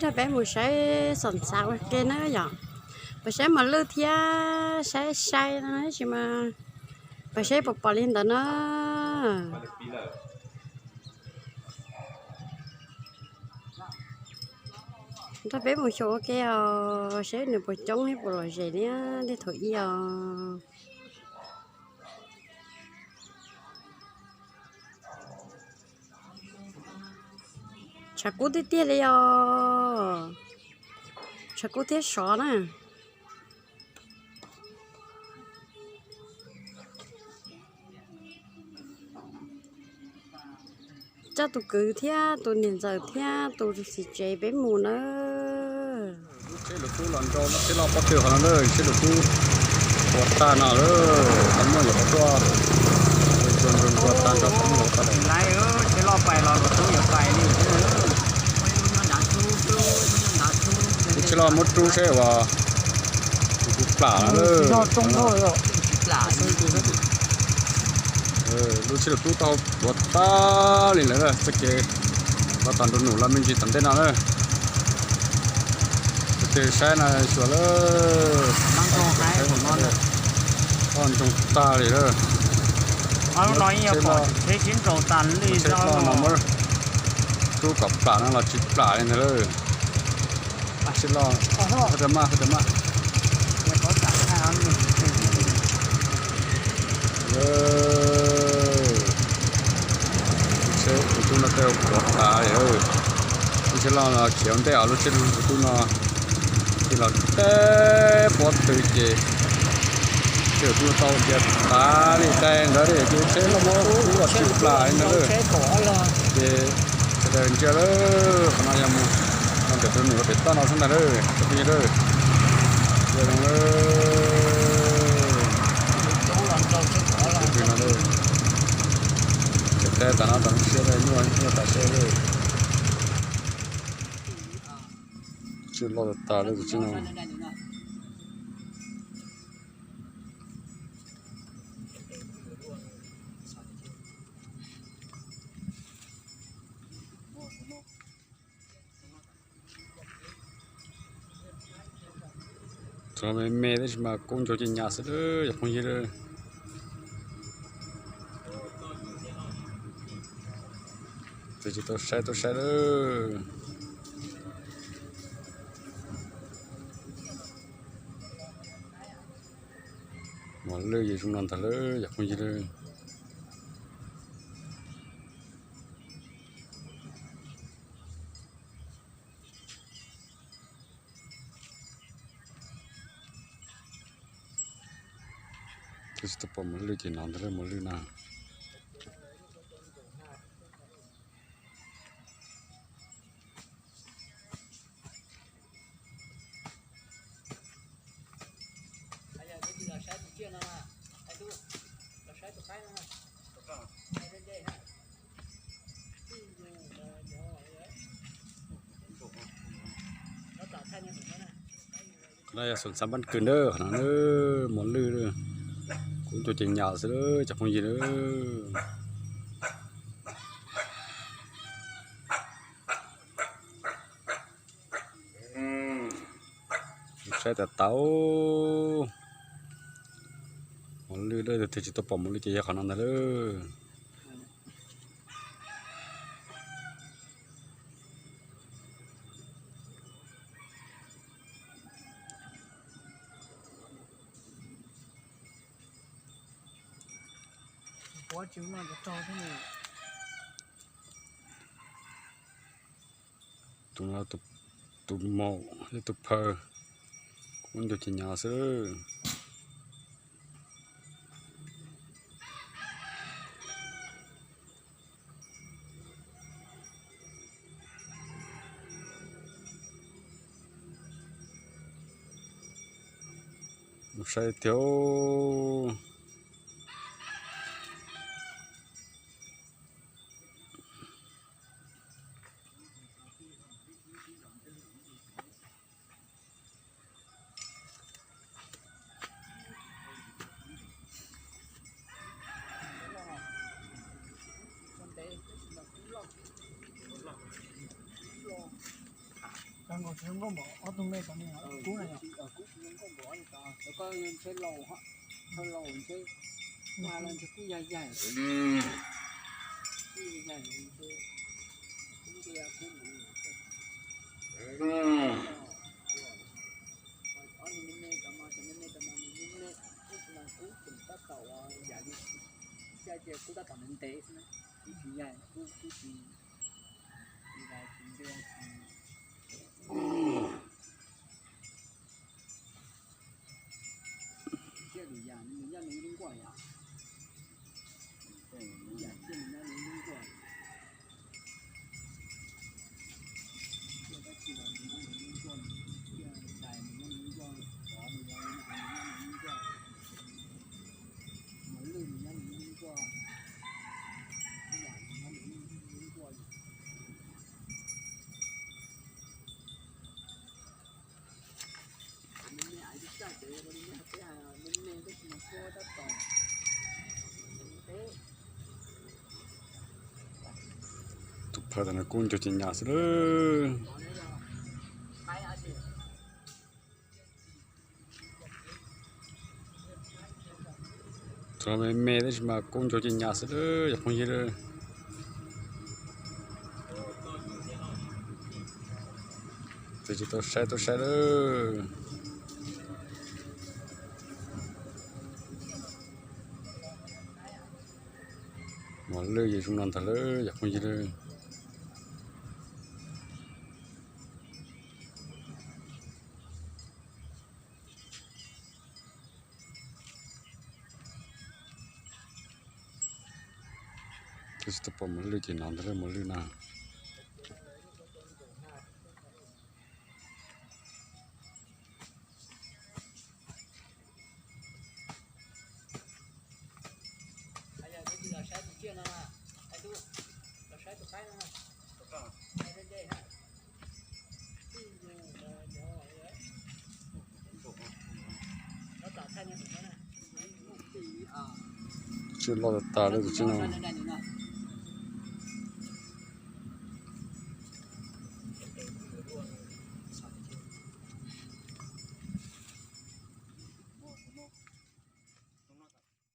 Nrog peb mus saib xom xav ua ke na yom. Peb saib mos lwj thiab saib sai no tab sis mas peb saib puas pom li ntawd na. Nrog peb mus xyuas ua ke os, saib nws puas coob thiab puas lom zem thiab li thaum ub os. Tshav kub tiag tiag li os. Tshav kub thiab sov na. Coj tus kwv thiab tus niam ntxawm thiab tus txiv tsev peb mus na. Lub tsheb lus tub los nrau lub tsheb loj pob tw qhov no na, tsheb lus tub tua tag no lawm, qhov muaj yuav qhov tuaj, tua tag nrho qhov muaj yuav qhov tuaj. Lub tsheb loj muab rub seb uas tus plam no. Lub tsheb lus tub tau tua tag li lawm, txoj kev los tom nrug num los me ntsis tom ntej no na. Tus twg saib no xyuas lawm. Toj ntsoog tag li lawm. Lub tsheb loj no muab rub kom plam no los tsis plam li ntag lawm. Tsheb loj, hab rau maj, hab rau maj. Lub tsheb lus tub no tej tua tag li. Lub tsheb loj no khiav ua ntej os, lub tsheb lus tub no thiaj los teb pob tw ces tsheb lus tub tau cia tag li tag ntawd li, lub tsheb loj muab rub los tsis plam li ntag lawm. Ces sawv daws ntsia lawm, qhov no yog mus rau ntawm tus num rau pem toj no xwb ntag lawm, cov phooj ywg lawm. Ntsia zoo lawm. Tus twg no lawm. Tseem teb tas no tas lub siab lawm, nyuaj nyuaj tas siab lawm. Tsheb loj tas tas lawm tus tsheb no. Txog me me tab sis mas kub ncuav ces nyas xwb lawm cov phooj ywg lawm. Tus tsis tau saib tau saib lawm. Mos lwj ces zoo no ntag lawm cov phooj ywg lawm. Twb tsis tau pom mos lwj ces no ntag lawm mos lwj na. Qhov no yog xoom xav npab kws na, qhov no mos lwj, kub ncuav ces nyas xwb cov phooj ywg na. Saib tas tau mos lwj, tus twg tsis tau pom mos lwj ces yog qhov no ntag lawm. Tus no tus maum thiab tus phaw, kub ncuav ces nyas xwb. Mus saib tiag. Nkauj Npaum ob tug me cov ne, kub na yog? Kub tsis zoo nkauj npaum li cas, cov koj ntshe laus, thawj laus ntshe, kuj hais los ntshe kuj yaig yaig, kuj yaig yaig ntshe, kub ntshe kub npaum li. Ob tug me me cov mas, cov me me cov mas nws me me, kub mas kub tseem tab tom yam li, xyov tias kub tab tom ntev ntev xwb na, kub tsis yaig, kub kub tsis, tsis yaig tsis nte tsis Ciaj lwm yam nws nyob nws lub nkuaj yom. Lwm yam ciaj nws nyob nws lub nkuaj. Ciaj dab tsi los nws nyob nws lub nkuaj, ciaj dais nws nyob nws lub nkuaj, tsov nws los nws nyob nws lub nkuaj, mos lwj nws nyob nws lub nkuaj, ib yam nws nyob nws lub nkuaj. Tus phawj tam no kub ncuag ces nyas xwb lawm. Tus me me tab sis mas kub ncuag ces nyas xwb lawm cov phooj ywg. Tsis tau saib tau saib lawm. Mos lwj ces zoo no ntag lawm cov phooj ywg lawm. Twb tsis tau pom mos lwj ces no ntag lawm mos lwj na. Tsiaj loj tas tas li tus tsiaj no.